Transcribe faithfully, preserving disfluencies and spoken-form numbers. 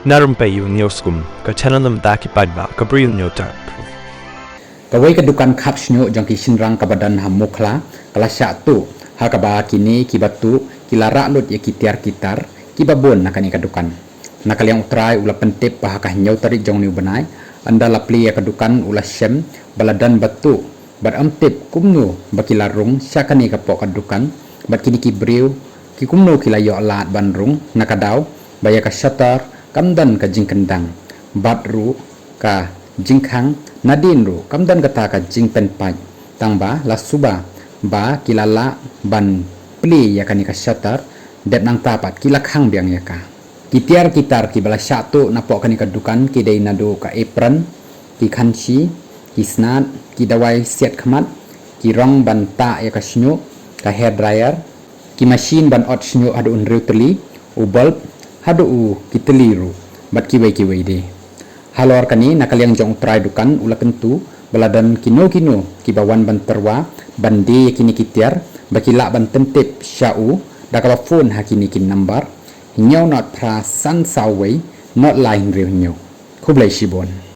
Na rympei u Hynñiewskum, ka channel na bynta ki paidbah ka Bri Hynñiewtrep. Kawei ka dukan khap shñiuh jong ki shynrang kaba don ha Mukhla ka la shah tuh ha kaba kine kiba tuh ki la rah lut ïa ki tiar ki tar kiba bun na kane ka dukan. Na ka liang U Trai u la pyntip ba ha ka hynñiew tarik jong une u bnai, ynda la plie ïa ka dukan u la shem ba la don ba tuh bad ym tip kumno ba ki la rung sha kane ka poh ka dukan, bad kine ki briew ki kumno ki la ïoh lad ban rung na ka daw ba ïa ka shutter kam don ka jingkyndang bad ruh ka jingkhang, nadien ruh kam don kata ka jingpynpait, tang ba la suba ba ki la lah ban plie ïa kane ka shutter, dep nangta pat ki la khang biang ïa ka. Ki tiar ki tar kiba la shah tuh napoh kane ka dukan ki dei naduh ka apron, ki khanshi, ki snat, ki dawai siat khmat, ki rong ban tah ïa ka shñiuh, ka hair dryer, ki machine ban ot shñiuh haduh hynriew tylli, u bulb, haduh u ki tylli ruh, bad kiwei kiwei de. Halor kane, na ka liang jong U Trai dukan u la kyntu ba la don kino kino kiba wan ban tyrwa ban die ïa kine ki tiar, ba ki lah ban pyntip sha u da kaba phone ha kine ki nambar: hynñiew nod phra san saw wei nod lai hynriew hynñiew. Khublei shibun.